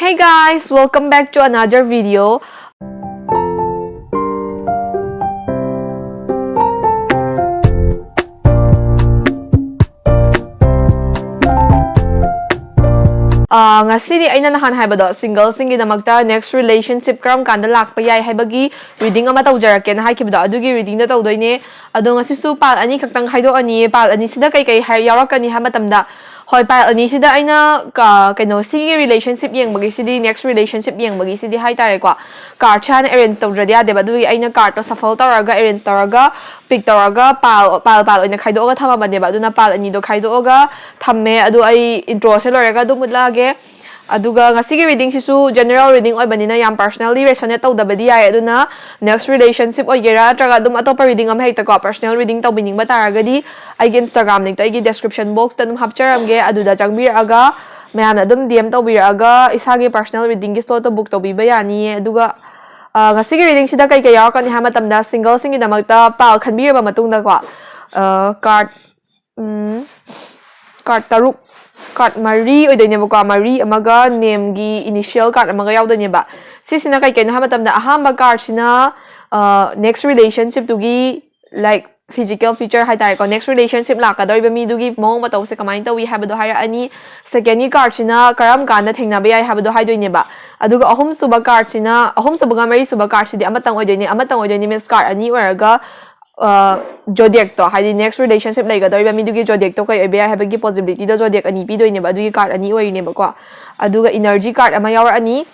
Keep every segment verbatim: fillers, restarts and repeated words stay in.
Hey guys, welcome back to another video. ꯑꯥ, ꯉꯁꯤꯗꯤ ꯑꯩꯅ ꯅꯍꯥꯟ ꯍꯥꯏꯕꯗꯣ, single ꯁꯤꯡꯒꯤꯗꯃꯛꯇ next relationship ꯀꯔꯝ ꯀꯥꯟꯗ ꯂꯥꯛꯄ ꯌꯥꯏ ꯍꯥꯏꯕꯒꯤ reading ꯑꯃ ꯇꯧꯖꯔꯛꯀꯦꯅ ꯍꯥꯏꯈꯤꯕꯗꯣ, ꯑꯗꯨꯒꯤ reading ꯗꯣ ꯇꯧꯗꯣꯏꯅꯦ꯫ ꯑꯗꯣ ꯉꯁꯤꯁꯨ pile ꯑꯅꯤ ꯈꯛꯇꯪ ꯈꯥꯏꯗꯣꯛꯑꯅꯤꯌꯦ꯫ Pile ꯑꯅꯤꯁꯤꯗ ꯀꯩ ꯀꯩ ꯍꯥꯏ-, ꯌꯥꯎꯔꯛꯀꯅꯤ ꯍꯥꯏꯕ ꯃꯇꯝꯗ, ꯍꯣꯏ, pile ꯑꯅꯤꯁꯤꯗ ꯑꯩꯅ ꯀ-, ꯀꯩꯅꯣ, ꯁꯤꯒꯤ relationship ꯌꯦꯡꯕꯒꯤꯁꯤꯗꯤ, next relationship ꯌꯦꯡꯕꯒꯤꯁꯤꯗꯤ ꯍꯥꯏꯇꯥꯔꯦꯀꯣ, card ꯁꯦ ꯍꯥꯟꯅ arrange ꯇꯧꯗ꯭ꯔꯗꯤ ꯌꯥꯗꯦꯕ꯫ ꯑꯗꯨꯒꯤ ꯑꯩꯅ card ꯇꯣ shuffle ꯇꯧꯔꯒ, arrange ꯇꯧꯔꯒ, pick ꯇꯧꯔꯒ, pile, pile, pile ꯑꯣꯏꯅ ꯈꯥꯏꯗꯣꯛꯑꯒ ꯊꯝꯃꯕꯅꯦꯕ꯫ ꯑꯗꯨꯅ pile ꯑꯅꯤꯗꯣ ꯈꯥꯏꯗꯣꯛꯑꯒ ꯊꯝꯃꯦ꯫ ꯑꯗꯨ ꯑꯩ intro ꯁꯦ ꯂꯣꯏꯔꯒ ꯑꯗꯨꯝ ꯎꯠꯂꯛꯑꯒꯦ꯫ ꯑꯗꯨꯒ ꯉꯁꯤꯒꯤ reading ꯁꯤꯁꯨ general reading ꯑꯣꯏꯕꯅꯤꯅ ꯌꯥꯝ personally resonate ꯇꯧꯗꯕꯗꯤ ꯌꯥꯏ꯫ ꯑꯗꯨꯅ next relationship ꯑꯣꯏꯒꯦꯔꯥ, ꯅꯠꯇ꯭ꯔꯒ ꯑꯗꯨꯝ ꯑꯇꯣꯞꯄ reading ꯑꯃ ꯍꯦꯛꯇꯀꯣ, personal reading ꯇꯧꯕꯤꯅꯤꯡꯕ ꯇꯥꯔꯒꯗꯤ, ꯑꯩꯒꯤ Instagram link ꯇꯣ ꯑꯩꯒꯤ description box ꯇ ꯑꯗꯨꯝ ꯍꯥꯞꯆꯔꯝꯒꯦ꯫ ꯑꯗꯨꯗ ꯆꯪꯕꯤꯔꯛꯑꯒ, ꯃꯌꯥꯝꯅ ꯑꯗꯨꯝ D M ꯇꯧꯕꯤꯔꯛꯑꯒ, ꯏꯁꯥꯒꯤ personal reading ꯒꯤ slot ꯇꯣ book ꯇꯧꯕꯤꯕ ꯌꯥꯅꯤꯌꯦ꯫ ꯑꯗꯨꯒ, ꯑ, ꯉꯁꯤꯒꯤ reading ꯁꯤꯗ ꯀꯩ ꯀꯩ ꯌꯥꯎꯔꯛꯀꯅꯤ ꯍꯥꯏꯕ ꯃꯇꯝꯗ, single ꯁꯤꯡꯒꯤꯗꯃꯛꯇ pile ꯈꯟꯕꯤꯔꯕ ꯃꯇꯨꯡꯗꯀꯣ, ꯑ, card ꯎꯝ, card ꯇꯔꯨꯛ, card ꯃꯔꯤ ꯑꯣꯏꯗꯣꯏꯅꯦꯕꯀꯣ, ꯃꯔꯤ ꯑꯃꯒ name ꯒꯤ initial card ꯑꯃꯒ ꯌꯥꯎꯗꯣꯏꯅꯦꯕ꯫ ꯁꯤꯁꯤꯅ ꯀꯩ ꯀꯩꯅꯣ ꯍꯥꯏꯕ ꯃꯇꯝꯗ, ꯑꯍꯥꯟꯕ card ꯁꯤꯅ, ꯑ, next relationship ꯇꯨꯒꯤ, like, physical feature ꯍꯥꯏꯇꯥꯔꯦꯀꯣ, next relationship ꯂꯥꯛꯀꯗꯧꯔꯤꯕ ꯃꯤꯗꯨꯒꯤ ꯃꯑꯣꯡ ꯃꯇꯧꯁꯦ ꯀꯃꯥꯏꯅ ꯇꯧꯏ ꯍꯥꯏꯕꯗꯣ ꯍꯥꯏꯔꯛꯑꯅꯤ꯫ Second ꯒꯤ card ꯁꯤꯅ ꯀꯔꯝ ꯀꯥꯟꯗ ꯊꯦꯡꯅꯕ ꯌꯥꯏ ꯍꯥꯏꯕꯗꯣ ꯍꯥꯏꯗꯣꯏꯅꯦꯕ꯫ ꯑꯗꯨꯒ ꯑꯍꯨꯝꯁꯨꯕ card ꯁꯤꯅ, ꯑꯍꯨꯝꯁꯨꯕꯒ ꯃꯔꯤꯁꯨꯕ card ꯁꯤꯗꯤ ꯑꯃꯇꯪ ꯑꯣꯏꯗꯣꯏꯅꯦ, ꯑꯃꯇꯪ ꯑꯣꯏꯗꯣꯏꯅꯦ, means card ꯑꯅꯤ ꯑꯣꯏꯔꯒ, ꯑ, zodiac ꯇꯣ, ꯍꯥꯏꯗꯤ next relationship ꯂꯩꯒꯗꯧꯔꯤꯕ ꯃꯤꯗꯨꯒꯤ zodiac ꯇꯣ ꯀꯩ ꯑꯣꯏꯕ ꯌꯥꯏ ꯍꯥꯏꯕꯒꯤ possibility ꯗꯣ zodiac ꯑꯅꯤ ꯄꯤꯗꯣꯏꯅꯦꯕ, ꯑꯗꯨꯒꯤ card ꯑꯅꯤ ꯑꯣꯏꯔꯤꯅꯦꯕꯀꯣ꯫ ꯑꯗꯨꯒ energy card ꯑꯃ ꯌꯥꯎꯔꯛꯑꯅꯤ,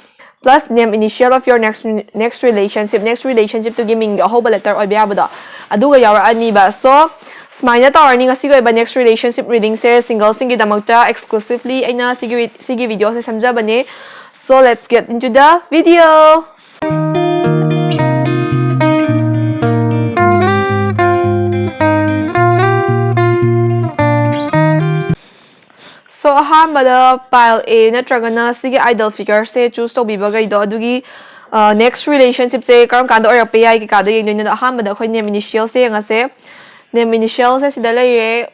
plus name initial of your next, next relationship, next relationship ꯇꯨꯒꯤ ꯃꯤꯡꯒꯤ ꯑꯍꯧꯕ letter ꯑꯣꯏꯕ ꯌꯥꯕꯗꯣ, ꯑꯗꯨꯒ ꯌꯥꯎꯔꯛꯑꯅꯤꯕ꯫ So, ꯁꯨꯃꯥꯏꯅ ꯇꯧꯔꯅꯤ ꯉꯁꯤꯒꯤ ꯑꯣꯏꯕ next relationship reading ꯁꯦ, single ꯁꯤꯡꯒꯤꯗꯃꯛꯇ exclusively ꯑꯩꯅ ꯁꯤꯒꯤ re-, ꯁꯤꯒꯤ video say ꯁꯦꯝꯖꯕꯅꯦ꯫ So, let's get into the video. So, ꯑꯍꯥꯟꯕꯗ pile A ꯅꯠꯇ꯭ꯔꯒꯅ ꯁꯤꯒꯤ idol figure ꯁꯦ choose ꯇꯧꯕꯤꯕꯈꯩꯗꯣ, ꯑꯗꯨꯒꯤ, ꯑ, next relationship ꯁꯦ ꯀꯔꯝ ꯀꯥꯟꯗ ꯑꯣꯏꯔꯛꯄ ꯌꯥꯏ ꯀꯩꯀꯥꯗꯣ ꯌꯦꯡꯗꯣꯏꯅꯦ꯫ ꯑꯗꯣ ꯑꯍꯥꯟꯕꯗ ꯑꯩꯈꯣꯏ name initial ꯁꯦ ꯌꯦꯡꯉꯁꯦ꯫ Name initial ꯁꯦ ꯁꯤꯗ ꯂꯩꯔꯦ꯫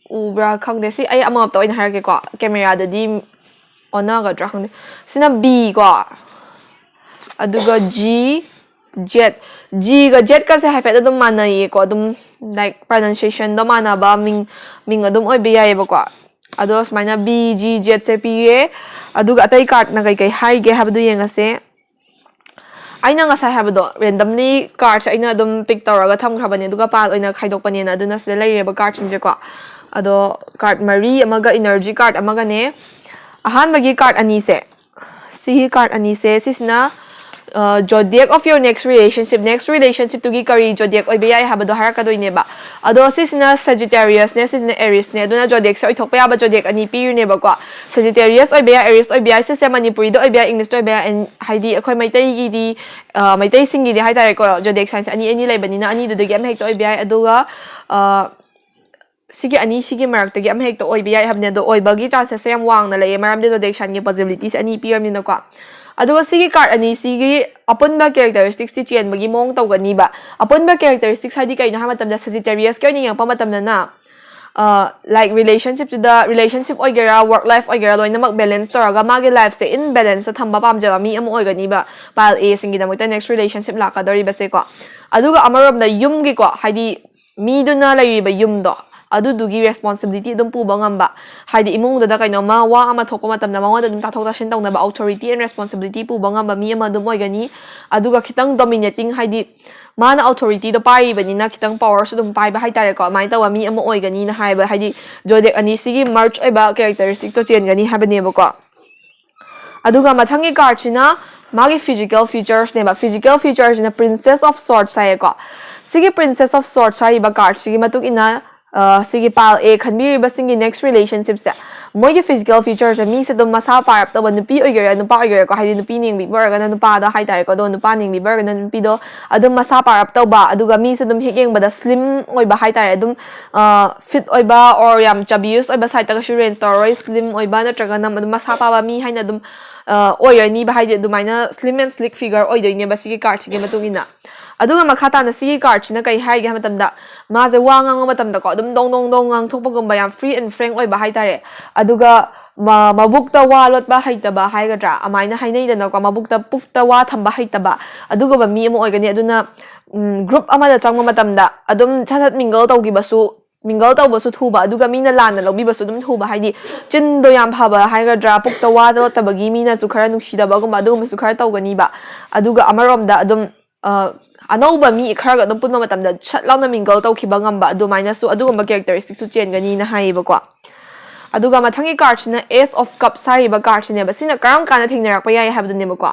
ꯎꯕ꯭ꯔꯥ ꯈꯪꯗꯦ꯫ ꯁꯤ ꯑꯩ ꯑꯃꯃꯝꯇ ꯑꯣꯏꯅ ꯍꯥꯏꯔꯛꯀꯦꯀꯣ꯫ Camera ꯗꯗꯤ ꯑꯣꯟꯅꯒꯗ꯭ꯔꯥ ꯈꯪꯗꯦ꯫ ꯁꯤꯅ B ꯀꯣ, ꯑꯗꯨꯒ G, Z꯫ Gꯒ Zꯀꯁꯦ ꯍꯥꯏꯐꯦꯠ ꯑꯗꯨꯝ ꯃꯥꯟꯅꯩꯌꯦꯀꯣ, ꯑꯗꯨꯝ, like, pronunciationꯗꯣ ꯃꯥꯟꯅꯕ ꯃꯤꯡ, ꯃꯤꯡ ꯑꯗꯨꯝ ꯑꯣꯏꯕ ꯌꯥꯏꯌꯦꯕꯀꯣ꯫ ꯑꯗꯣ ꯁꯨꯃꯥꯏꯅ B, G, Zꯁꯦ ꯄꯤꯔꯦ꯫ ꯑꯗꯨꯒ ꯑꯇꯩ cardꯅ ꯀꯩꯀꯩ ꯍꯥꯏꯒꯦ ꯍꯥꯏꯕꯗꯨ ꯌꯦꯡꯉꯁꯦ꯫ ꯑꯩꯅ ꯉꯁꯥꯏ ꯍꯥꯏꯕꯗꯣ, randomly cardꯁꯦ ꯑꯩꯅ ꯑꯗꯨꯝ pick ꯇꯧꯔꯒ ꯊꯝꯈ꯭ꯔꯕꯅꯦ, ꯑꯗꯨꯒ pile ꯑꯣꯏꯅ ꯈꯥꯏꯗꯣꯛꯄꯅꯦꯅ꯫ ꯑꯗꯨꯅ ꯁꯤꯗ ꯂꯩꯔꯦꯕ cardꯁꯤꯡꯁꯦꯀꯣ꯫ ꯑꯗꯣ card ꯃꯔꯤ ꯑꯃꯒ energy card ꯑꯃꯒꯅꯦ꯫ ꯑꯍꯥꯟꯕꯒꯤ card ꯑꯅꯤꯁꯦ, ꯁꯤꯒꯤ card ꯑꯅꯤꯁꯦ, ꯁꯤꯁꯤꯅ, ꯑ, zodiac of your next relationship, next relationshipꯇꯨꯒꯤ ꯀꯔꯤ zodiac ꯑꯣꯏꯕ ꯌꯥꯏ ꯍꯥꯏꯕꯗꯣ ꯍꯥꯏꯔꯛꯀꯗꯣꯏꯅꯦꯕ꯫ ꯑꯗꯣ ꯁꯤꯁꯤꯅ Sagittariusꯅꯦ, ꯁꯤꯁꯤꯅ Aries ꯅꯦ꯫ ꯑꯗꯨꯅ zodiacꯁꯦ ꯑꯣꯏꯊꯣꯛꯄ ꯌꯥꯕ zodiac ꯑꯅꯤ ꯄꯤꯔꯤꯅꯦꯕꯀꯣ꯫ Sagittarius ꯑꯣꯏꯕ ꯌꯥꯏ, Aries ꯑꯣꯏꯕ ꯌꯥꯏ꯫ ꯁꯤꯁꯦ ꯃꯅꯤꯄꯨꯔꯤꯗ ꯑꯣꯏꯕ ꯌꯥꯏ, Englishꯇ ꯑꯣꯏꯕ ꯌꯥꯏ, and ꯍꯥꯏꯗꯤ ꯑꯩꯈꯣꯏ ꯃꯩꯇꯩꯒꯤꯗꯤ, ꯑ, ꯃꯩꯇꯩꯁꯤꯡꯒꯤꯗꯤ ꯍꯥꯏꯇꯥꯔꯦꯀꯣ, zodiac signꯁꯦ ꯑꯅꯤ ꯑꯅꯤ ꯂꯩꯕꯅꯤꯅ ꯑꯅꯤꯗꯨꯗꯒꯤ ꯑꯃ ꯍꯦꯛꯇ ꯑꯣꯏꯕ ꯌꯥꯏ꯫ ꯑꯗꯨꯒ, ꯑ, ꯁꯤꯒꯤ ꯑꯅꯤ ꯁꯤꯒꯤ ꯃꯔꯛꯇꯒꯤ ꯑꯃ ꯍꯦꯛꯇ ꯑꯣꯏꯕ ꯌꯥꯏ ꯍꯥꯏꯕꯅꯦ꯫ ꯑꯗꯣ ꯑꯣꯏꯕꯒꯤ chances ꯁꯦ ꯌꯥꯝ ꯋꯥꯡꯅ ꯂꯩꯌꯦ, ꯃꯔꯝꯗꯤ zodiac signꯒꯤ possibilityꯁꯦ ꯑꯅꯤ ꯄꯤꯔꯕꯅꯤꯅꯀꯣ꯫ ꯑꯗꯨꯒ ꯁꯤꯒꯤ card ꯑꯅꯤꯁꯤꯒꯤ ꯑꯄꯨꯟꯕ characteristicsꯇꯤ ꯆꯦꯟꯕꯒꯤ ꯃꯑꯣꯡ ꯇꯧꯒꯅꯤꯕ꯫ ꯑꯄꯨꯟꯕ characteristics ꯍꯥꯏꯗꯤ ꯀꯩꯅꯣ ꯍꯥꯏꯕ ꯃꯇꯝꯗ, Sagittariusꯀꯤ ꯑꯣꯏꯅ ꯌꯦꯡꯉꯛꯄ ꯃꯇꯝꯗꯅ, ꯑ, like, relationshipꯇꯨꯗ, relationship ꯑꯣꯏꯒꯦꯔꯥ, work life ꯑꯣꯏꯒꯦꯔꯥ, ꯂꯣꯏꯅꯃꯛ balance ꯇꯧꯔꯒ ꯃꯥꯒꯤ lifeꯁꯦ in balanceꯇ ꯊꯝꯕ ꯄꯥꯝꯖꯕ ꯃꯤ ꯑꯃ ꯑꯣꯏꯒꯅꯤꯕ, pile Aꯁꯤꯡꯒꯤꯗꯃꯛꯇ next relationship ꯂꯥꯛꯀꯗꯧꯔꯤꯕꯁꯦꯀꯣ꯫ ꯑꯗꯨꯒ ꯑꯃꯔꯣꯝꯗ ꯌꯨꯝꯒꯤꯀꯣ, ꯍꯥꯏꯗꯤ ꯃꯤꯗꯨꯅ ꯂꯩꯔꯤꯕ ꯌꯨꯝꯗꯣ, ꯑꯗꯨꯗꯨꯒꯤ responsibility ꯑꯗꯨꯝ ꯄꯨꯕ ꯉꯝꯕ, ꯍꯥꯏꯗꯤ ꯏꯃꯨꯡꯗꯨꯗ ꯀꯩꯅꯣꯝꯃ ꯋꯥ ꯑꯃ ꯊꯣꯛꯄ ꯃꯇꯝꯗ ꯃꯉꯣꯟꯗ ꯑꯗꯨꯝ ꯇꯥꯊꯣꯛ ꯇꯥꯁꯤꯟ ꯇꯧꯅꯕ authority and responsibility ꯄꯨꯕ ꯉꯝꯕ ꯃꯤ ꯑꯃ ꯑꯗꯨꯝ ꯑꯣꯏꯒꯅꯤ꯫ ꯑꯗꯨꯒ ꯈꯤꯇꯪ dominating, ꯍꯥꯏꯗꯤ ꯃꯥꯅ authorityꯗꯣ ꯄꯥꯏꯔꯤꯕꯅꯤꯅ ꯈꯤꯇꯪ powerꯁꯨ ꯑꯗꯨꯝ ꯄꯥꯏꯕ ꯍꯥꯏꯇꯥꯔꯦꯀꯣ, ꯑꯗꯨꯃꯥꯏꯅ ꯇꯧꯕ ꯃꯤ ꯑꯃ ꯑꯣꯏꯒꯅꯤꯅ ꯍꯥꯏꯕ, ꯍꯥꯏꯗꯤ zodiac ꯑꯅꯤꯁꯤꯒꯤ merge ꯑꯣꯏꯕ characteristicsꯇꯣ ꯆꯦꯟꯒꯅꯤ ꯍꯥꯏꯕꯅꯦꯕꯀꯣ꯫ ꯑꯗꯨꯒ ꯃꯊꯪꯒꯤ cardꯁꯤꯅ ꯃꯥꯒꯤ physical featuresꯅꯦꯕ꯫ Physical featureꯁꯤꯅ Princess of Swords ꯍꯥꯏꯌꯦꯀꯣ꯫ ꯁꯤꯒꯤ Princess of Swords ꯍꯥꯏꯔꯤꯕ cardꯁꯤꯒꯤ ꯃꯇꯨꯡ ꯏꯟꯅ, ꯑ, ꯁꯤꯒꯤ pile A ꯈꯟꯕꯤꯔꯤꯕꯁꯤꯡꯒꯤ next relationshipꯁꯦ, ꯃꯣꯏꯒꯤ physical featureꯁꯦ, ꯃꯤꯁꯦ ꯑꯗꯨꯝ ꯃꯁꯥ ꯄꯥꯔꯞ ꯇꯧꯕ, ꯅꯨꯄꯤ ꯑꯣꯏꯒꯦꯔꯥ ꯅꯨꯄꯥ ꯑꯣꯏꯒꯦꯔꯥꯀꯣ, ꯍꯥꯏꯗꯤ ꯅꯨꯄꯤ ꯅꯦꯡꯕꯤꯕ ꯑꯣꯏꯔꯒꯅ ꯅꯨꯄꯥꯗ ꯍꯥꯏꯇꯥꯔꯦꯀꯣ, ꯑꯗꯣ ꯅꯨꯄꯥ ꯅꯦꯡꯕꯤꯕ ꯑꯣꯏꯔꯒꯅ ꯅꯨꯄꯤꯗꯣ, ꯑꯗꯨꯝ ꯃꯁꯥ ꯄꯥꯔꯞ ꯇꯧꯕ, ꯑꯗꯨꯒ ꯃꯤꯁꯦ ꯑꯗꯨꯝ ꯍꯦꯛ ꯌꯦꯡꯕꯗ slim ꯑꯣꯏꯕ ꯍꯥꯏꯇꯥꯔꯦ, ꯑꯗꯨꯝ, ꯑ, fit ꯑꯣꯏꯕ or ꯌꯥꯝ chubbiest ꯑꯣꯏꯕ sideꯇꯒꯁꯨ range ꯇꯧꯔꯔꯣꯏ, slim ꯑꯣꯏꯕ ꯅꯠꯇ꯭ꯔꯒꯅ ꯑꯗꯨꯝ ꯃꯁꯥ ꯄꯥꯕ ꯃꯤ ꯍꯥꯏꯅ ꯑꯗꯨꯝ, ꯑ, ꯑꯣꯏꯔꯅꯤꯕ, ꯍꯥꯏꯗꯤ ꯑꯗꯨꯃꯥꯏꯅ slim and sleek figure ꯑꯣꯏꯗꯣꯏꯅꯦꯕ ꯁꯤꯒꯤ cardꯁꯤꯒꯤ ꯃꯇꯨꯡ ꯏꯟꯅ꯫ ꯑꯗꯨꯒ ꯃꯈꯥ ꯇꯥꯅ ꯁꯤꯒꯤ cardꯁꯤꯅ ꯀꯩ ꯍꯥꯏꯒꯦ ꯍꯥꯏꯕ ꯃꯇꯝꯗ, ꯃꯥꯁꯦ ꯋꯥ ꯉꯥꯡꯕ ꯃꯇꯝꯗꯀꯣ ꯑꯗꯨꯝ ꯗꯣꯡ ꯗꯣꯡ ꯗꯣꯡ ꯉꯥꯡꯊꯣꯛꯄꯒꯨꯝꯕ, ꯌꯥꯝ free and frank ꯑꯣꯏꯕ ꯍꯥꯏꯇꯥꯔꯦ꯫ ꯑꯗꯨꯒ ꯃ- ꯃꯕꯨꯛꯇ ꯋꯥ ꯂꯣꯠꯄ ꯍꯩꯇꯕ ꯍꯥꯏꯒꯗ꯭ꯔꯥ, ꯑꯗꯨꯃꯥꯏꯅ ꯍꯥꯏꯅꯩꯗꯅꯀꯣ, ꯃꯕꯨꯛꯇ, ꯄꯨꯛꯇ ꯋꯥ ꯊꯝꯕ ꯍꯩꯇꯕ, ꯑꯗꯨꯒꯨꯝꯕ ꯃꯤ ꯑꯃ ꯑꯣꯏꯒꯅꯤ꯫ ꯑꯗꯨꯅ ꯎꯝ, ꯒ꯭ꯔꯨꯞ ꯑꯃꯗ ꯆꯪꯕ ꯃꯇꯝꯗ ꯑꯗꯨꯝ ꯁꯠ ꯁꯠ ꯃꯤꯡꯒꯜ ꯇꯧꯈꯤꯕꯁꯨ, ꯃꯤꯡꯒꯜ ꯇꯧꯕꯁꯨ ꯊꯨꯕ, ꯑꯗꯨꯒ ꯃꯤꯅ ꯂꯥꯟꯅ ꯂꯧꯕꯤꯕꯁꯨ ꯑꯗꯨꯝ ꯊꯨꯕ, ꯍꯥꯏꯗꯤ ꯆꯤꯟꯗꯣ ꯌꯥꯝ ꯐꯕ ꯍꯥꯏꯒꯗ꯭ꯔꯥ, ꯄꯨꯛꯇ ꯋꯥ ꯂꯣꯠꯇꯕꯒꯤ ꯃꯤꯅꯁꯨ ꯈꯔ ꯅꯨꯡꯁꯤꯗꯕꯒꯨꯝꯕ ꯑꯗꯨꯒꯨꯝꯕꯁꯨ ꯈꯔ ꯇꯧꯒꯅꯤꯕ꯫ ꯑꯗꯨꯒ ꯑꯃꯔꯣꯝꯗ ꯑꯗꯨꯝ ꯑ, ꯑꯅꯧꯕ ꯃꯤ ꯈꯔꯒ ꯑꯗꯨꯝ ꯄꯨꯟꯕ ꯃꯇꯝꯗ ꯁꯠ ꯂꯥꯎꯅ ꯃꯤꯡꯒꯜ ꯇꯧꯈꯤꯕ ꯉꯝꯕ, ꯑꯗꯨꯃꯥꯏꯅꯁꯨ ꯑꯗꯨꯒꯨꯝꯕ ꯀꯦꯔꯦꯛꯇꯔꯤꯁꯇꯤꯛꯁꯨ ꯆꯦꯟꯒꯅꯤꯅ ꯍꯥꯏꯌꯦꯕꯀꯣ꯫ ꯑꯗꯨꯒ ꯃꯊꯪꯒꯤ ꯀꯥꯔꯠꯁꯤꯅ Ace of Cups ꯍꯥꯏꯔꯤꯕ ꯀꯥꯔꯠꯁꯤꯅꯦꯕ꯫ ꯁꯤꯅ ꯀꯔꯝ ꯀꯥꯟꯗ ꯊꯦꯡꯅꯔꯛꯄ ꯌꯥꯏ ꯍꯥꯏꯕꯗꯨꯅꯦꯕꯀꯣ꯫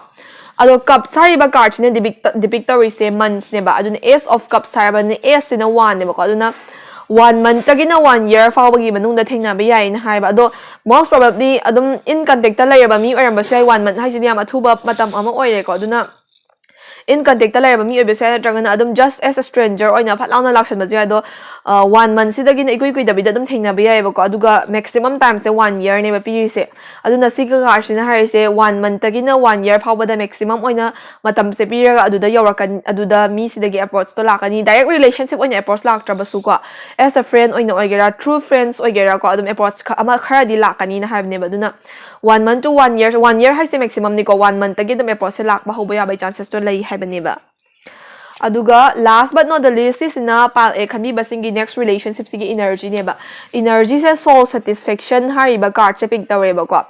ꯑꯗꯣ ꯀꯞꯁ ꯍꯥꯏꯔꯤꯕ ꯀꯥꯔꯠꯁꯤꯅ ꯗꯤꯄꯤꯛ ꯗꯤꯄꯤꯛ ꯇꯧꯔꯤꯁꯦ ꯃꯟꯁꯅꯦꯕ꯫ ꯑꯗꯨꯅ Ace of Cups ꯍꯥꯏꯔꯕꯅꯤꯅ, ꯑꯦꯁꯁꯤꯅ ꯋꯥꯟꯅꯦꯕꯀꯣ꯫ ꯑꯗꯨꯅ ꯋꯥꯟ ꯃꯟꯠꯇꯒꯤꯅ ꯋꯥꯟ ꯌꯔ ꯐꯥꯎꯕꯒꯤ ꯃꯅꯨꯡꯗ ꯊꯦꯡꯅꯕ ꯌꯥꯏꯅ ꯍꯥꯏꯕ꯫ ꯑꯗꯣ most probably ꯑꯗꯨꯝ ꯏꯟ ꯀꯟꯇꯦꯛꯇ ꯂꯩꯔꯕ ꯃꯤ ꯑꯣꯏꯔꯝꯕꯁꯨ ꯌꯥꯏ꯫ ꯋꯥꯟ ꯃꯟꯠ ꯍꯥꯏꯁꯤꯗꯤ ꯌꯥꯝ ꯑꯊꯨꯕ ꯃꯇꯝ ꯑꯃ ꯑꯣꯏꯔꯦꯀꯣ꯫ ꯑꯗꯨꯅ ꯏꯟ ꯀꯟꯇꯦꯛꯇ ꯂꯩꯔꯕ ꯃꯤ ꯑꯣꯏꯕꯁꯨ ꯌꯥꯏ, ꯅꯠꯇ꯭ꯔꯒꯅ ꯑꯗꯨꯝ just as a stranger ꯑꯣꯏꯅ ꯐꯠ ꯂꯥꯎꯅ ꯂꯥꯛꯁꯟꯕꯁꯨ ꯌꯥꯏ꯫ ꯑꯗꯣ ꯋꯥꯟ ꯃꯟꯠꯁꯤꯗꯒꯤꯅ ꯏꯀꯨꯏ ꯀꯨꯏꯗꯕꯤꯗ ꯑꯗꯨꯝ ꯊꯦꯡꯅꯕ ꯌꯥꯏꯑꯕꯀꯣ꯫ ꯑꯗꯨꯒ ꯃꯦꯛꯁꯤꯃꯝ ꯇꯥꯏꯝꯁꯦ ꯋꯥꯟ ꯌꯔꯅꯦꯕ ꯄꯤꯔꯤꯁꯦ꯫ ꯑꯗꯨꯅ ꯁꯤꯒ ꯀꯥꯔꯠꯁꯤꯅ ꯍꯥꯏꯔꯤꯁꯦ ꯋꯥꯟ ꯃꯟꯠꯇꯒꯤꯅ ꯋꯥꯟ ꯌꯔ ꯐꯥꯎꯕꯗ ꯃꯦꯛꯁꯤꯃꯝ ꯑꯣꯏꯅ ꯃꯇꯝꯁꯦ ꯄꯤꯔꯒ ꯑꯗꯨꯗ ꯌꯧꯔꯛꯀꯅꯤ, ꯑꯗꯨꯗ ꯃꯤꯁꯤꯗꯒꯤ ꯑꯦꯄ꯭ꯔꯣꯆꯇꯣ ꯂꯥꯛꯀꯅꯤ꯫ ꯗꯥꯏꯔꯦꯛ ꯔꯤꯂꯦꯁꯟꯁꯤꯞ ꯑꯣꯏꯅ ꯑꯦꯄ꯭ꯔꯣꯆ ꯂꯥꯛꯇ꯭ꯔꯕꯁꯨꯀꯣ, as a friend ꯑꯣꯏꯅ ꯑꯣꯏꯒꯦꯔꯥ, true friends ꯑꯣꯏꯒꯦꯔꯥꯀꯣ, ꯑꯗꯨꯝ ꯑꯦꯄ꯭ꯔꯣꯆ ꯑꯃ ꯈꯔꯗꯤ ꯂꯥꯛꯀꯅꯤꯅ ꯍꯥꯏꯕꯅꯦꯕ꯫ ꯑꯗꯨꯅ one month two one year, one year ꯍꯥꯏꯁꯦ ꯃꯦꯛꯁꯤꯃꯝꯅꯤꯀꯣ, ꯋꯥꯟ ꯃꯟꯠꯇꯒꯤ ꯑꯗꯨꯝ ꯑꯦꯄ꯭ꯔꯣꯆꯁꯦ ꯂꯥꯛꯄ ꯍꯧꯕ ꯌꯥꯕꯒꯤ ꯆꯥꯟꯁꯦꯁꯇꯣ ꯂꯩ ꯍꯥꯏꯕꯅꯦꯕ꯫ ꯑꯗꯨꯒ last but not the least, ꯁꯤꯁꯤꯅ pile A ꯈꯟꯕꯤꯕꯁꯤꯡꯒꯤ ꯅꯦꯛꯁ ꯔꯤꯂꯦꯁꯟꯁꯤꯞꯁꯤꯒꯤ ꯏꯅꯔꯖꯤꯅꯦꯕ꯫ ꯏꯅꯔꯖꯤꯁꯦ soul satisfaction ꯍꯥꯏꯔꯤꯕ ꯀꯥꯔꯠꯁꯦ ꯄꯤꯛ ꯇꯧꯔꯦꯕꯀꯣ꯫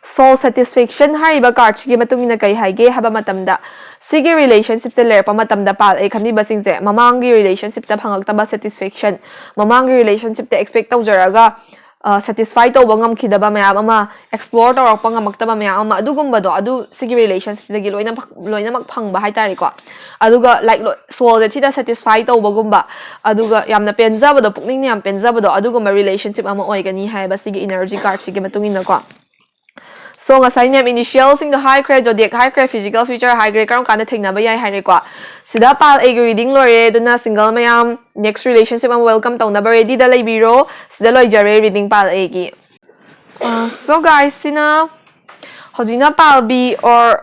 Soul satisfaction ꯍꯥꯏꯔꯤꯕ ꯀꯥꯔꯠꯁꯤꯒꯤ ꯃꯇꯨꯡ ꯏꯟꯅ ꯀꯩ ꯍꯥꯏꯒꯦ ꯍꯥꯏꯕ ꯃꯇꯝꯗ, ꯁꯤꯒꯤ ꯔꯤꯂꯦꯁꯟꯁꯤꯞꯁꯦ ꯂꯩꯔꯛꯄ ꯃꯇꯝꯗ pile A ꯈꯟꯕꯤꯕꯁꯤꯡꯁꯦ ꯃꯃꯥꯡꯒꯤ ꯔꯤꯂꯦꯁꯟꯁꯤꯞꯇ ꯐꯪꯉꯛꯇꯕ ꯁꯦꯇꯤꯁꯐꯦꯛꯁꯟ, ꯃꯃꯥꯡꯒꯤ ꯔꯤꯂꯦꯁꯟꯁꯤꯞꯇ ꯑꯦꯛꯁꯄꯦꯛ ꯇꯧꯖꯔꯒ ꯁꯦꯇꯤꯁꯐꯥꯏ ꯇꯧꯕ ꯉꯝꯈꯤꯗꯕ ꯃꯌꯥꯝ ꯑꯃ, ꯑꯦꯛꯁꯄ꯭ꯂꯣꯔ ꯇꯧꯔꯛꯄ ꯉꯝꯃꯛꯇꯕ ꯃꯌꯥꯝ ꯑꯃ, ꯑꯗꯨꯒꯨꯝꯕꯗꯣ ꯑꯗꯨ ꯁꯤꯒꯤ ꯔꯤꯂꯦꯁꯟꯁꯤꯞꯁꯤꯗꯒꯤ ꯂꯣꯏꯅ ꯐ- ꯂꯣꯏꯅꯃꯛ ꯐꯪꯕ ꯍꯥꯏꯇꯥꯔꯦꯀꯣ꯫ ꯑꯗꯨꯒ ꯂꯥꯏꯛ ꯁꯣꯜꯁꯦ ꯊꯤꯅ ꯁꯦꯇꯤꯁꯐꯥꯏ ꯇꯧꯕꯒꯨꯝꯕ, ꯑꯗꯨꯒ ꯌꯥꯝꯅ ꯄꯦꯟꯖꯕꯗꯣ, ꯄꯨꯛꯅꯤꯡꯅ ꯌꯥꯝ ꯄꯦꯟꯖꯕꯗꯣ, ꯑꯗꯨꯒꯨꯝꯕ ꯔꯤꯂꯦꯁꯟꯁꯤꯞ ꯑꯃ ꯑꯣꯏꯒꯅꯤ ꯍꯥꯏꯕ ꯁꯤꯒꯤ ꯏꯅꯔꯖꯤ ꯀꯥꯔꯠꯁꯤꯒꯤ ꯃꯇꯨꯡ ꯏꯟꯅꯀꯣ꯫ ꯁꯣ ꯉꯁꯥꯏ ꯅꯦꯝ ꯏꯅꯤꯁꯤꯌꯦꯜꯁꯤꯡꯗꯣ ꯍꯥꯏꯈ꯭ꯔꯦ, ꯖꯣꯗꯤꯌꯦꯛ ꯍꯥꯏꯈ꯭ꯔꯦ, ꯐꯤꯖꯤꯀꯦꯜ ꯐꯤꯆꯔ ꯍꯥꯏꯈ꯭ꯔꯦ, ꯀꯔꯝ ꯀꯥꯟꯗ ꯊꯦꯡꯅꯕ ꯌꯥꯏ ꯍꯥꯏꯔꯦꯀꯣ꯫ ꯁꯤꯗ pile A ꯒꯤ ꯔꯤꯗꯤꯡ ꯂꯣꯏꯔꯦ꯫ ꯑꯗꯨꯅ ꯁꯤꯡꯒꯜ ꯃꯌꯥꯝ, ꯅꯦꯛꯁ ꯔꯤꯂꯦꯁꯟꯁꯤꯞ ꯑꯃ ꯋꯦꯜꯀꯝ ꯇꯧꯅꯕ ꯔꯦꯗꯤꯗ ꯂꯩꯕꯤꯔꯣ꯫ ꯁꯤꯗ ꯂꯣꯏꯖꯔꯦ ꯔꯤꯗꯤꯡ pile A ꯒꯤ꯫ ꯁꯣ ꯒꯥꯏꯁ, ꯁꯤꯅ ꯍꯧꯖꯤꯛꯅ pile B or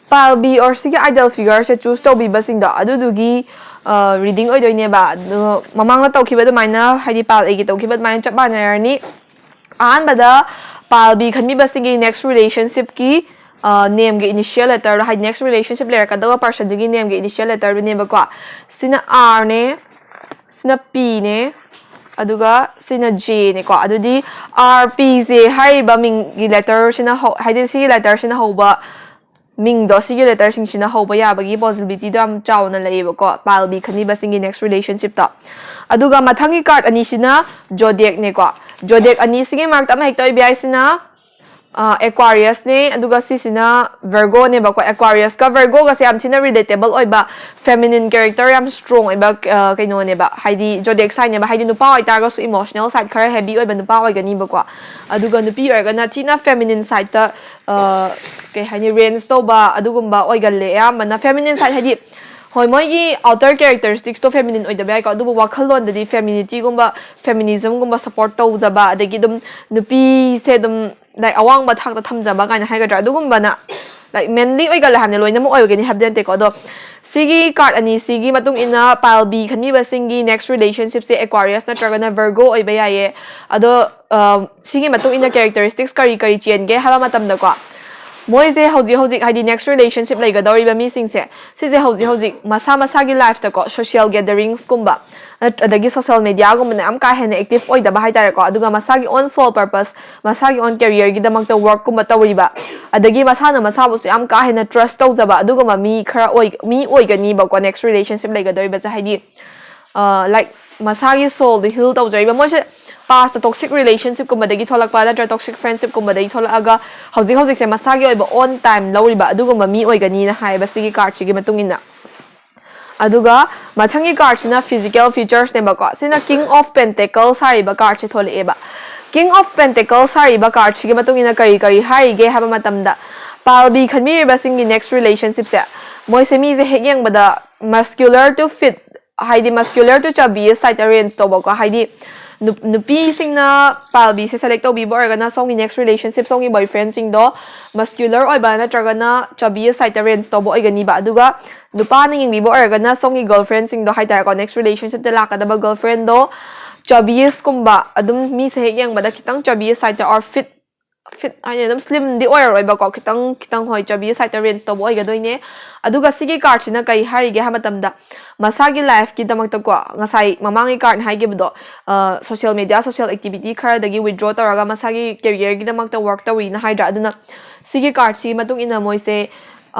pile B or ꯁꯤꯒꯤ ꯑꯥꯏꯗꯜ ꯐꯤꯒꯔꯁꯦ ꯆꯨꯁ ꯇꯧꯕꯤꯕꯁꯤꯡꯗꯣ, ꯑꯗꯨꯗꯨꯒꯤ ꯔꯤꯗꯤꯡ ꯑꯣꯏꯗꯣꯏꯅꯦꯕ꯫ ꯑꯗꯣ ꯃꯃꯥꯡꯗ ꯇꯧꯈꯤꯕ ꯑꯗꯨꯃꯥꯏꯅ, ꯍꯥꯏꯗꯤ pile Aꯒꯤ ꯇꯧꯈꯤꯕ ꯑꯗꯨꯃꯥꯏꯅ ꯆꯞ ꯃꯥꯟꯅꯔꯅꯤ꯫ ꯑꯍꯥꯟꯕꯗ pile B ꯈꯟꯕꯤꯕꯁꯤꯡꯒꯤ next relationshipꯀꯤ nameꯒꯤ initial letterꯗꯣ, ꯍꯥꯏꯗꯤ next relationship ꯂꯩꯔꯛꯀꯗꯕ personꯗꯨꯒꯤ nameꯒꯤ initial letterꯗꯨꯅꯦꯕꯀꯣ꯫ ꯁꯤꯅ Rꯅꯦ, ꯁꯤꯅ Pꯅꯦ, ꯑꯗꯨꯒ ꯁꯤꯅ Jꯅꯦꯀꯣ꯫ ꯑꯗꯨꯗꯤ R P J ꯍꯥꯏꯔꯤꯕ ꯃꯤꯡꯒꯤ letterꯁꯤꯅ ꯍꯧ-, ꯍꯥꯏꯗꯤ ꯁꯤꯒꯤ letterꯁꯤꯅ ꯍꯧꯕ ꯃꯤꯡꯗꯣ, ꯁꯤꯒꯤ letterꯁꯤꯡꯁꯤꯅ ꯍꯧꯕ ꯌꯥꯕꯒꯤ possibilityꯗꯣ ꯌꯥꯝ ꯆꯥꯎꯅ ꯂꯩꯌꯦꯕꯀꯣ, pile B ꯈꯟꯕꯤꯕꯁꯤꯡꯒꯤ next relationshipꯇꯣ꯫ ꯑꯗꯨꯒ ꯃꯊꯪꯒꯤ card ꯑꯅꯤꯁꯤꯅ zodiacꯅꯦꯀꯣ꯫ Zodiac ꯑꯅꯤꯁꯤꯒꯤ ꯃꯔꯛꯇ ꯑꯃ ꯍꯦꯛꯇ ꯑꯣꯏꯕ ꯌꯥꯏ꯫ ꯁꯤꯅ Aquariusꯅꯦ, ꯑꯗꯨꯒ ꯁꯤꯁꯤꯅ Virgoꯅꯦꯕꯀꯣ꯫ Aquariusꯀ Virgoꯒꯁꯦ ꯌꯥꯝ ꯊꯤꯅ relatable ꯑꯣꯏꯕ, feminine character ꯌꯥꯝ strong ꯑꯣꯏꯕ ꯀꯩꯅꯣꯅꯦꯕ, ꯍꯥꯏꯗꯤ zodiac signꯅꯦꯕ, ꯍꯥꯏꯗꯤ ꯅꯨꯄꯥ ꯑꯣꯏꯇꯥꯔꯒꯁꯨ emotional side ꯈꯔ heavy ꯑꯣꯏꯕ ꯅꯨꯄꯥ ꯑꯣꯏꯒꯅꯤꯕꯀꯣ꯫ ꯑꯗꯨꯒ ꯅꯨꯄꯤ ꯑꯣꯏꯔꯒꯅ ꯊꯤꯅ feminine sideꯇ ꯀꯩ ꯍꯥꯏꯅꯤ, range ꯇꯧꯕ ꯑꯗꯨꯒꯨꯝꯕ ꯑꯣꯏꯒꯜꯂꯦ ꯑꯌꯥꯝꯕꯅ꯫ Feminine side ꯍꯥꯏꯗꯤ, ꯍꯣꯏ, ꯃꯣꯏꯒꯤ outer characteristicsꯇꯣ feminine ꯑꯣꯏꯗꯕ ꯌꯥꯏꯀꯣ, ꯑꯗꯨꯕꯨ ꯋꯥꯈꯜꯂꯣꯟꯗꯗꯤ feminityꯒꯨꯝꯕ, feminismꯒꯨꯝꯕ support ꯇꯧꯖꯕ, ꯑꯗꯒꯤ ꯑꯗꯨꯝ ꯅꯨꯄꯤꯁꯦ ꯑꯗꯨꯝ like ꯑꯋꯥꯡꯕ ꯊꯥꯛꯇ ꯊꯝꯖꯕ ꯀꯥꯏꯅ ꯍꯥꯏꯒꯗ꯭ꯔꯥ, ꯑꯗꯨꯒꯨꯝꯕꯅ like manly ꯑꯣꯏꯒꯜꯂꯦ ꯍꯥꯏꯕꯅꯤ, ꯂꯣꯏꯅꯃꯛ ꯑꯣꯏꯒꯅꯤ ꯍꯥꯏꯕꯗꯤ ꯅꯠꯇꯦꯀꯣ꯫ ꯑꯗꯣ ꯁꯤꯒꯤ card ꯑꯅꯤꯁꯤꯒꯤ ꯃꯇꯨꯡ ꯏꯟꯅ pile B ꯈꯟꯕꯤꯕꯁꯤꯡꯒꯤ next relationshipꯁꯦ Aquarius ꯅꯠꯇ꯭ꯔꯒꯅ Virgo ꯑꯣꯏꯕ ꯌꯥꯏꯌꯦ꯫ ꯑꯗꯣ ꯁꯤꯒꯤ ꯃꯇꯨꯡ ꯏꯟꯅ characteristics ꯀꯔꯤ ꯀꯔꯤ ꯆꯦꯟꯒꯦ ꯍꯥꯏꯕ ꯃꯇꯝꯗꯀꯣ, ꯃꯣꯏꯁꯦ ꯍꯧꯖꯤꯛ ꯍꯧꯖꯤꯛ, ꯍꯥꯏꯗꯤ next relationship ꯂꯩꯒꯗꯧꯔꯤꯕ ꯃꯤꯁꯤꯡꯁꯦ, ꯁꯤꯁꯦ ꯍꯧꯖꯤꯛ ꯍꯧꯖꯤꯛ ꯃꯁꯥ ꯃꯁꯥꯒꯤ lifeꯇꯀꯣ, social gatherings ꯀꯨꯝꯕ, ꯅꯠ-, ꯑꯗꯒꯤ social mediaꯒꯨꯝꯕꯅ ꯌꯥꯝ ꯀꯥ ꯍꯦꯟꯅ active ꯑꯣꯏꯗꯕ ꯍꯥꯏꯇꯥꯔꯦꯀꯣ, ꯑꯗꯨꯒ ꯃꯁꯥꯒꯤ own sole purpose, ꯃꯁꯥꯒꯤ own careerꯒꯤꯗꯃꯛꯇ workꯀꯨꯝꯕ ꯇꯧꯔꯤꯕ, ꯑꯗꯒꯤ ꯃꯁꯥꯅ ꯃꯁꯥꯕꯨꯁꯨ ꯌꯥꯝ ꯀꯥ ꯍꯦꯟꯅ trust ꯇꯧꯖꯕ ꯑꯗꯨꯒꯨꯝꯕ ꯃꯤ ꯈꯔ ꯑꯣꯏ-, ꯃꯤ ꯑꯣꯏꯒꯅꯤꯕꯀꯣ next relationship ꯂꯩꯒꯗꯧꯔꯤꯕꯁꯦ꯫ ꯍꯥꯏꯗꯤ, ꯑ, like, ꯃꯁꯥꯒꯤ soulꯗ heal ꯇꯧꯖꯔꯤꯕ ꯃꯣꯏꯁꯦ, past toxic relationshipꯀꯨꯝꯕꯗꯒꯤ ꯊꯣꯛꯂꯛꯄ ꯅꯠꯇ꯭ꯔꯒ toxic friendshipꯀꯨꯝꯕꯗꯒꯤ ꯊꯣꯛꯂꯛꯑꯒ ꯍꯧꯖꯤꯛ ꯍꯧꯖꯤꯛꯁꯦ ꯃꯁꯥꯒꯤ ꯑꯣꯏꯕ own time ꯂꯧꯔꯤꯕ ꯑꯗꯨꯒꯨꯝꯕ ꯃꯤ ꯑꯣꯏꯒꯅꯤꯅ ꯍꯥꯏꯌꯦꯕ ꯁꯤꯒꯤ cardꯁꯤꯒꯤ ꯃꯇꯨꯡ ꯏꯟꯅ꯫ ꯑꯗꯨꯒ ꯃꯊꯪꯒꯤ cardꯁꯤꯅ physical featuresꯅꯦꯕꯀꯣ꯫ ꯁꯤꯅ King of Pentacles ꯍꯥꯏꯔꯤꯕ cardꯁꯦ ꯊꯣꯛꯂꯛꯑꯦꯕ꯫ King of Pentacles ꯍꯥꯏꯔꯤꯕ cardꯁꯤꯒꯤ ꯃꯇꯨꯡ ꯏꯟꯅ ꯀꯔꯤ ꯀꯔꯤ ꯍꯥꯏꯔꯤꯒꯦ ꯍꯥꯏꯕ ꯃꯇꯝꯗ, pile B ꯈꯟꯕꯤꯔꯤꯕꯁꯤꯡꯒꯤ next relationshipꯁꯦ, ꯃꯣꯏꯁꯦ ꯃꯤꯁꯦ ꯍꯦꯛ ꯌꯦꯡꯕꯗ muscular to fit, ꯍꯥꯏꯗꯤ muscular to chubby sideꯇ range ꯇꯧꯕꯀꯣ꯫ ꯍꯥꯏꯗꯤ ꯅꯨ-, ꯅꯨꯄꯤꯁꯤꯡꯅ pile Bꯁꯦ select ꯇꯧꯕꯤꯕ ꯑꯣꯏꯔꯒꯅ ꯁꯣꯝꯒꯤ next relationship, ꯁꯣꯝꯒꯤ boyfriendꯁꯤꯡꯗꯣ muscular ꯑꯣꯏꯕ ꯅꯠꯇ꯭ꯔꯒꯅ chubby sideꯇ range ꯇꯧꯕ ꯑꯣꯏꯒꯅꯤꯕ꯫ ꯑꯗꯨꯒ ꯅꯨꯄꯥꯅ ꯌꯦꯡꯕꯤꯕ ꯑꯣꯏꯔꯒꯅ ꯁꯣꯝꯒꯤ ꯒꯔꯜꯐ꯭ꯔꯦꯟꯁꯤꯡꯗꯣ ꯍꯥꯏꯇꯥꯔꯦꯀꯣ, ꯅꯦꯛꯁ ꯔꯤꯂꯦꯁꯟꯁꯤꯞꯇ ꯂꯥꯛꯀꯗꯕ ꯒꯔꯜꯐ꯭ꯔꯦꯟꯗꯣ ꯆꯕꯤꯁꯀꯨꯝꯕ, ꯑꯗꯨꯝ ꯃꯤꯁꯦ ꯍꯦꯛ ꯌꯦꯡꯕꯗ ꯈꯤꯇꯪ ꯆꯕꯤꯁ ꯁꯥꯏꯠꯇ ꯑꯣꯔ ꯐꯤꯠ ꯐꯤꯠ ꯍꯥꯏꯅ ꯑꯗꯨꯝ ꯁ꯭ꯂꯤꯝꯗꯤ ꯑꯣꯏꯔꯔꯣꯏꯕꯀꯣ, ꯈꯤꯇꯪ ꯈꯤꯇꯪ ꯍꯣꯏ ꯆꯕꯤ ꯁꯥꯏꯠꯇ ꯔꯦꯟꯖ ꯇꯧꯕ ꯑꯣꯏꯒꯗꯣꯏꯅꯦ꯫ ꯑꯗꯨꯒ ꯁꯤꯒꯤ ꯀꯥꯔꯠꯁꯤꯅ ꯀꯩ ꯍꯥꯏꯔꯤꯒꯦ ꯍꯥꯏꯕ ꯃꯇꯝꯗ, ꯃꯁꯥꯒꯤ ꯂꯥꯏꯐꯀꯤꯗꯃꯛꯇꯀꯣ, ꯉꯁꯥꯏ ꯃꯃꯥꯡꯒꯤ ꯀꯥꯔꯠ ꯍꯥꯏꯈꯤꯕꯗꯣ, ꯁꯣꯁꯤꯌꯦꯜ ꯃꯦꯗꯤꯌꯥ ꯁꯣꯁꯤꯌꯦꯜ ꯑꯦꯛꯇꯤꯚꯤꯇꯤ ꯈꯔꯗꯒꯤ ꯋꯤꯗ꯭ꯔꯣ ꯇꯧꯔꯒ ꯃꯁꯥꯒꯤ ꯀꯦꯔꯤꯌꯔꯒꯤꯗꯃꯛꯇ ꯋꯔꯛ ꯇꯧꯔꯤꯅ ꯍꯥꯏꯗ꯭ꯔꯥ? ꯑꯗꯨꯅ ꯁꯤꯒꯤ ꯀꯥꯔꯠꯁꯤꯒꯤ ꯃꯇꯨꯡ ꯏꯟꯅ ꯃꯣꯏꯁꯦ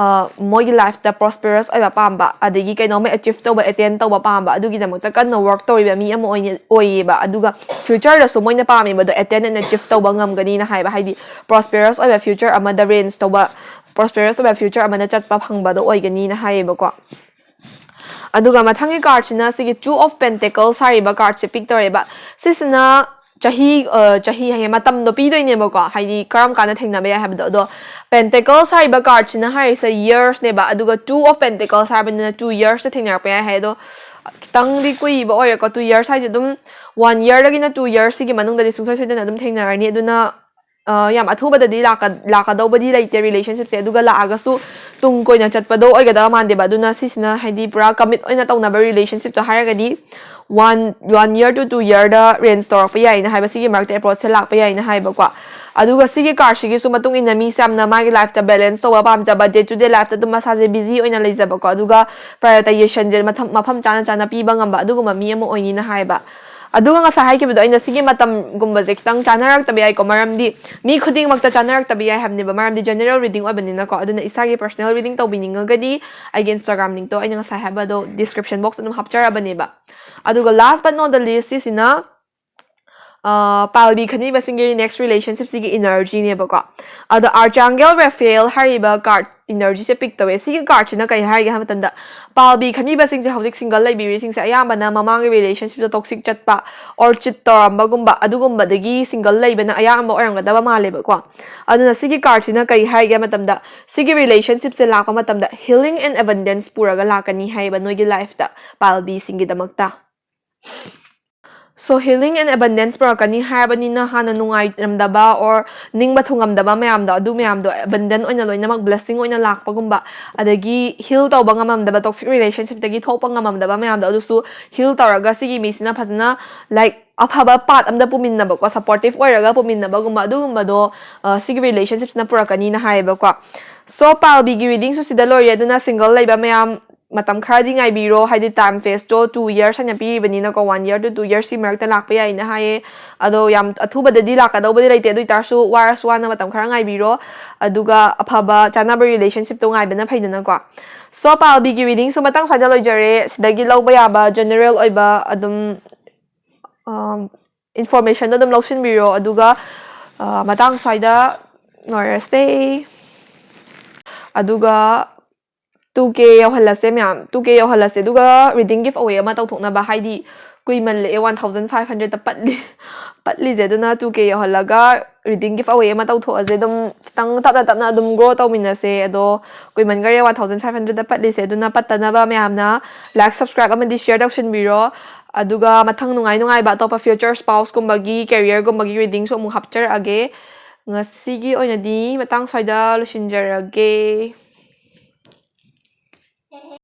ꯃꯣꯏꯒꯤ ꯂꯥꯏꯐꯇ ꯄ꯭ꯔꯣꯁꯄꯦꯔꯁ ꯑꯣꯏꯕ ꯄꯥꯝꯕ, ꯑꯗꯒꯤ ꯀꯩꯅꯣꯝꯃ ꯑꯦꯆꯤꯞ ꯇꯧꯕ, ꯑꯦꯇꯦꯟ ꯇꯧꯕ ꯄꯥꯝꯕ, ꯑꯗꯨꯒꯤꯗꯃꯛꯇ ꯀꯟꯅ ꯋꯔꯛ ꯇꯧꯔꯤꯕ ꯃꯤ ꯑꯃ ꯑꯣꯏꯅ ꯑꯣꯏꯌꯦꯕ꯫ ꯑꯗꯨꯒ ꯐ꯭ꯌꯨꯆꯔꯗꯁꯨ ꯃꯣꯏꯅ ꯄꯥꯝꯃꯤꯕꯗꯣ ꯑꯦꯇꯦꯟ ꯑꯦꯟ ꯑꯦꯆꯤꯞ ꯇꯧꯕ ꯉꯝꯒꯅꯤꯅ ꯍꯥꯏꯕ, ꯍꯥꯏꯗꯤ ꯄ꯭ꯔꯣꯁꯄꯦꯔꯁ ꯑꯣꯏꯕ ꯐ꯭ꯌꯨꯆꯔ ꯑꯃꯗ ꯔꯦꯟꯖ ꯇꯧꯕ, ꯄ꯭ꯔꯣꯁꯄꯦꯔꯁ ꯑꯣꯏꯕ ꯐ꯭ꯌꯨꯆꯔ ꯑꯃꯗ ꯆꯠꯄ ꯐꯪꯕꯗꯣ ꯑꯣꯏꯒꯅꯤꯅ ꯍꯥꯏꯌꯦꯕꯀꯣ꯫ ꯑꯗꯨꯒ ꯃꯊꯪꯒꯤ ꯀꯥꯔꯠꯁꯤꯅ ꯁꯤꯒꯤ ꯇꯨ ꯑꯣꯐ ꯄꯦꯟꯇꯦꯀꯜꯁ ꯍꯥꯏꯔꯤꯕ ꯀꯥꯔꯠꯁꯦ ꯄꯤꯛ ꯇꯧꯔꯦꯕ꯫ ꯁꯤꯁꯤꯅ ꯆꯍꯤ ꯆꯍꯤ ꯍꯥꯏꯌꯦ, ꯃꯇꯝꯗꯣ ꯄꯤꯗꯣꯏꯅꯦꯕꯀꯣ, ꯍꯥꯏꯗꯤ ꯀꯔꯝ ꯀꯥꯟꯗ ꯊꯦꯡꯅꯕ ꯌꯥꯏ ꯍꯥꯏꯕꯗꯣ꯫ ꯑꯗꯣ ꯄꯦꯟꯇꯦꯀꯜꯁ ꯍꯥꯏꯔꯤꯕ ꯀꯥꯔꯠꯁꯤꯅ ꯍꯥꯏꯔꯤꯁꯦ ꯌꯔꯁꯅꯦꯕ, ꯑꯗꯨꯒ ꯇꯨ ꯑꯣꯐ ꯄꯦꯟꯇꯦꯀꯜꯁ ꯍꯥꯏꯕꯅꯤꯅ ꯇꯨ ꯌꯔꯁꯇ ꯊꯦꯡꯅꯔꯛꯄ ꯌꯥꯏ ꯍꯥꯏ꯫ ꯑꯗꯣ ꯈꯤꯇꯪꯗꯤ ꯀꯨꯏꯕ ꯑꯣꯏꯔꯦꯀꯣ, ꯇꯨ ꯌꯔꯁ ꯍꯥꯏꯁꯦ ꯑꯗꯨꯝ ꯋꯥꯟ ꯌꯔꯗꯒꯤꯅ ꯇꯨ ꯌꯔꯁ ꯁꯤꯒꯤ ꯃꯅꯨꯡꯗꯗꯤ ꯁꯨꯡꯁꯣꯏ ꯁꯣꯏꯗꯅ ꯑꯗꯨꯝ ꯊꯦꯡꯅꯔꯅꯤ꯫ ꯑꯗꯨꯅ ꯌꯥꯝ ꯑꯊꯨꯕꯗꯗꯤ ꯂꯥꯛꯀꯗꯧꯕꯗꯤ ꯂꯩꯇꯦ ꯔꯤꯂꯦꯁꯟꯁꯤꯞꯁꯦ, ꯑꯗꯨꯒ ꯂꯥꯛꯑꯒꯁꯨ ꯇꯨꯡ ꯀꯣꯏꯅ ꯆꯠꯄꯗꯣ ꯑꯣꯏꯒꯗꯕ ꯃꯥꯟꯗꯦꯕ꯫ ꯑꯗꯨꯅ ꯁꯤꯁꯤꯅ ꯍꯥꯏꯗꯤ ꯄꯨꯔꯥ ꯀꯃꯤꯠ ꯑꯣꯏꯅ ꯇꯧꯅꯕ ꯔꯤꯂꯦꯁꯟꯁꯤꯞꯇꯣ ꯍꯥꯏꯔꯒꯗꯤ one one year two two ꯌꯔꯗ ꯔꯦꯟꯖ ꯇꯧꯔꯛꯄ ꯌꯥꯏꯅ ꯍꯥꯏꯕ, ꯁꯤꯒꯤ ꯃꯔꯛꯇ ꯑꯦꯄ꯭ꯔꯣꯆꯁꯦ ꯂꯥꯛꯄ ꯌꯥꯏꯅ ꯍꯥꯏꯕꯀꯣ꯫ ꯑꯗꯨꯒ ꯁꯤꯒꯤ ꯀꯥꯔꯠꯁꯤꯒꯤꯁꯨ ꯃꯇꯨꯡ ꯏꯟꯅ ꯃꯤꯁꯦ ꯌꯥꯝꯅ ꯃꯥꯒꯤ ꯂꯥꯏꯐꯇ ꯕꯦꯂꯦꯟꯁ ꯇꯧꯕ ꯄꯥꯝꯖꯕ, ꯗꯦ ꯇꯨ ꯗꯦ ꯂꯥꯏꯐꯇ ꯑꯗꯨꯝ ꯃꯁꯥꯁꯦ ꯕꯤꯖꯤ ꯑꯣꯏꯅ ꯂꯩꯖꯕꯀꯣ, ꯑꯗꯨꯒ ꯄ꯭ꯔꯥꯏꯌꯣꯔꯇꯥꯏꯖꯦꯁꯟꯁꯦ ꯃꯐꯝ ꯆꯥꯅ ꯆꯥꯅ ꯄꯤꯕ ꯉꯝꯕ ꯑꯗꯨꯒꯨꯝꯕ ꯃꯤ ꯑꯃ ꯑꯣꯏꯅꯤꯅ ꯍꯥꯏꯕ꯫ ꯑꯗꯨꯒ ꯉꯁꯥꯏ ꯍꯥꯏꯈꯤꯕꯗꯣ, ꯑꯩꯅ ꯁꯤꯒꯤ ꯃꯇꯝꯒꯨꯝꯕꯁꯦ ꯈꯤꯇꯪ ꯆꯥꯅꯔꯛꯇꯕ ꯌꯥꯏꯀꯣ, ꯃꯔꯝꯗꯤ ꯃꯤ ꯈꯨꯗꯤꯡꯃꯛꯇ ꯆꯥꯅꯔꯛꯇꯕ ꯌꯥꯏ ꯍꯥꯏꯕꯅꯦꯕ, ꯃꯔꯝꯗꯤ ꯖꯦꯅꯔꯦꯜ ꯔꯤꯗꯤꯡ ꯑꯣꯏꯕꯅꯤꯅꯀꯣ꯫ ꯑꯗꯨꯅ ꯏꯁꯥꯒꯤ ꯄꯔꯁꯅꯦꯜ ꯔꯤꯗꯤꯡ ꯇꯧꯕꯤꯅꯤꯡꯉꯒꯗꯤ ꯑꯩꯒꯤ ꯏꯟꯁꯇꯥꯒ꯭ꯔꯥꯝ ꯂꯤꯡꯛꯇꯣ ꯑꯩꯅ ꯉꯁꯥꯏ ꯍꯥꯏꯕꯗꯣ ꯗꯤꯁꯀ꯭ꯔꯤꯞꯁꯟ ꯕꯣꯛꯁ ꯑꯗꯨꯝ ꯍꯥꯞꯆꯔꯕꯅꯦꯕ꯫ ꯑꯗꯨꯒ last but not the least ꯁꯤꯁꯤꯅ ꯄꯥꯜꯕꯤ ꯈꯟꯕꯤꯕꯁꯤꯡꯒꯤ ꯅꯦꯛꯁ ꯔꯤꯂꯦꯁꯟꯁꯤꯞꯁꯤꯒꯤ ꯏꯅꯔꯖꯤꯅꯦꯕꯀꯣ꯫ ꯑꯗꯣ ꯑꯥꯔꯆꯥꯡꯒꯦꯜ ꯔꯦꯐꯦꯜ ꯍꯥꯏꯔꯤꯕ ꯀꯥꯔꯠ ꯏꯅꯔꯖꯤꯁꯦ ꯄꯤꯛ ꯇꯧꯋꯦ꯫ ꯁꯤꯒꯤ ꯀꯥꯔꯠꯁꯤꯅ ꯀꯩ ꯍꯥꯏꯒꯦ ꯍꯥꯏꯕ ꯃꯇꯝꯗ, ꯄꯥꯜꯕꯤ ꯈꯟꯕꯤꯕꯁꯤꯡꯁꯦ, ꯍꯧꯖꯤꯛ ꯁꯤꯡꯒꯜ ꯂꯩꯕꯤꯔꯤꯁꯤꯡꯁꯦ ꯑꯌꯥꯝꯕꯅ ꯃꯃꯥꯡꯒꯤ ꯔꯤꯂꯦꯁꯟꯁꯤꯞꯇ ꯇꯣꯛꯁꯤꯛ ꯆꯠꯄ ꯑꯣꯔ ꯆꯤꯠ ꯇꯧꯔꯝꯕꯒꯨꯝꯕ ꯑꯗꯨꯒꯨꯝꯕꯗꯒꯤ ꯁꯤꯡꯒꯜ ꯂꯩꯕꯅ ꯑꯌꯥꯝꯕ ꯑꯣꯏꯔꯝꯒꯗꯕ ꯃꯥꯜꯂꯦꯕꯀꯣ꯫ ꯑꯗꯨꯅ ꯁꯤꯒꯤ ꯀꯥꯔꯠꯁꯤꯅ ꯀꯩ ꯍꯥꯏꯒꯦ ꯍꯥꯏꯕ ꯃꯇꯝꯗ, ꯁꯤꯒꯤ ꯔꯤꯂꯦꯁꯟꯁꯤꯞꯁꯦ ꯂꯥꯛꯄ ꯃꯇꯝꯗ ꯍꯤꯂꯤꯡ ꯑꯦꯟ ꯑꯦꯕꯟꯗꯦꯟꯁ ꯄꯨꯔꯒ ꯂꯥꯛꯀꯅꯤ ꯍꯥꯏꯌꯦꯕ ꯅꯣꯏꯒꯤ ꯂꯥꯏꯐꯇ ꯄꯥꯜꯕꯤꯁꯤꯡꯒꯤꯗꯃꯛꯇ꯫ So healing and abundance ꯄꯨꯔꯛꯀꯅꯤ ꯍꯥꯏꯔꯕꯅꯤꯅ, ꯍꯥꯟꯅ ꯅꯨꯡꯉꯥꯏꯔꯝꯗꯕ or ꯅꯤꯡꯕ ꯊꯨꯡꯉꯝꯗꯕ ꯃꯌꯥꯝꯗꯣ, ꯑꯗꯨ ꯃꯌꯥꯝꯗꯣ abundant ꯑꯣꯏꯅ ꯂꯣꯏꯅꯃꯛ blessing ꯑꯣꯏꯅ ꯂꯥꯛꯄꯒꯨꯝꯕ, ꯑꯗꯒꯤ heal ꯇꯧꯕ ꯉꯝꯃꯝꯗꯕ, toxic relationshipꯇꯒꯤ ꯊꯣꯛꯄ ꯉꯝꯃꯝꯗꯕ ꯃꯌꯥꯝꯗꯣ, ꯑꯗꯨꯁꯨ heal ꯇꯧꯔꯒ ꯁꯤꯒꯤ ꯃꯤꯁꯤꯅ ꯐꯖꯅ, like, ꯑꯐꯕ path ꯑꯝꯗ ꯄꯨꯃꯤꯟꯅꯕꯀꯣ, supportive ꯑꯣꯏꯔꯒ ꯄꯨꯃꯤꯟꯅꯕꯒꯨꯝꯕ, ꯑꯗꯨꯒꯨꯝꯕꯗꯣ ꯑ, ꯁꯤꯒꯤ relationshipꯁꯤꯅ ꯄꯨꯔꯛꯀꯅꯤꯅ ꯍꯥꯏꯌꯦꯕꯀꯣ꯫ So ꯄꯥꯜꯕꯤꯒꯤ readingꯁꯨ ꯁꯤꯗ ꯂꯣꯏꯔꯦ꯫ ꯑꯗꯨꯅ single ꯂꯩꯕ ꯃꯌꯥꯝ ꯃꯇꯝ ꯈꯔꯗꯤ ꯉꯥꯏꯕꯤꯔꯣ, ꯍꯥꯏꯗꯤ time phaseꯇꯣ two years ꯍꯥꯏꯅ ꯄꯤꯔꯤꯕꯅꯤꯅꯀꯣ, one year to two years ꯁꯤ ꯃꯔꯛꯇ ꯂꯥꯛꯄ ꯌꯥꯏꯅ ꯍꯥꯏꯌꯦ꯫ ꯑꯗꯣ ꯌꯥꯝ ꯑꯊꯨꯕꯗꯗꯤ ꯂꯥꯛꯀꯗꯧꯕꯗꯤ ꯂꯩꯇꯦ, ꯑꯗꯨ ꯑꯣꯏꯇꯥꯔꯁꯨ ꯋꯥꯔꯁꯨ ꯋꯥꯅ ꯃꯇꯝ ꯈꯔ ꯉꯥꯏꯕꯤꯔꯣ, ꯑꯗꯨꯒ ꯑꯐꯕ ꯆꯥꯅꯕ relationshipꯇꯣ ꯉꯥꯏꯕꯅ ꯐꯩꯗꯅꯀꯣ꯫ So ꯄꯥꯜꯕꯤꯒꯤ readingꯁꯨ ꯃꯇꯥꯡ ꯁ꯭ꯋꯥꯏꯗ ꯂꯣꯏꯖꯔꯦ꯫ ꯁꯤꯗꯒꯤ ꯂꯧꯕ ꯌꯥꯕ general ꯑꯣꯏꯕ ꯑꯗꯨꯝ, ꯑꯝ, informationꯗꯣ ꯑꯗꯨꯝ ꯂꯧꯁꯤꯟꯕꯤꯔꯣ, ꯑꯗꯨꯒ ꯑ, ꯃꯇꯥꯡ ꯁ꯭ꯋꯥꯏꯗ ꯂꯣꯏꯔꯁꯦ꯫ ꯑꯗꯨꯒ two K ꯌꯧꯍꯜꯂꯁꯦ ꯃꯌꯥꯝ, two K ꯌꯧꯍꯜꯂꯁꯦ, ꯑꯗꯨꯒ reading giveaway ꯑꯃ ꯇꯧꯊꯣꯛꯅꯕ, ꯍꯥꯏꯗꯤ ꯀꯨꯏꯃꯜꯂꯛꯑꯦ, one thousand five hundredꯇ ꯄꯠꯂꯤ ꯄꯠꯂꯤꯁꯦ꯫ ꯑꯗꯨꯅ two K ꯌꯧꯍꯜꯂꯒ reading giveaway ꯑꯃ ꯇꯧꯊꯣꯛꯑꯁꯦ꯫ ꯑꯗꯨꯝ ꯈꯤꯇꯪ ꯇꯞꯅ ꯇꯞꯅ ꯑꯗꯨꯝ grow ꯇꯧꯃꯤꯟꯅꯁꯦ꯫ ꯑꯗꯣ ꯀꯨꯏꯃꯟꯈꯔꯦ one thousand five hundredꯇ ꯄꯠꯂꯤꯁꯦ꯫ ꯑꯗꯨꯅ ꯄꯠꯇꯅꯕ ꯃꯌꯥꯝꯅ like, subscribe ꯑꯃꯗꯤ share ꯇꯧꯁꯤꯟꯕꯤꯔꯣ꯫ ꯑꯗꯨꯒ ꯃꯊꯪ ꯅꯨꯡꯉꯥꯏ ꯅꯨꯡꯉꯥꯏꯕ ꯑꯇꯣꯞꯄ future spouseꯀꯨꯝꯕꯒꯤ, careerꯒꯨꯝꯕꯒꯤ readingꯁꯨ ꯑꯃꯨꯛ ꯍꯥꯞꯆꯔꯛꯑꯒꯦ꯫ ꯉꯁꯤꯒꯤ ꯑꯣꯏꯅꯗꯤ ꯃꯇꯥꯡ ꯁ꯭ꯋꯥꯏꯗ ꯂꯣꯏꯁꯤꯟꯖꯔꯒꯦ꯫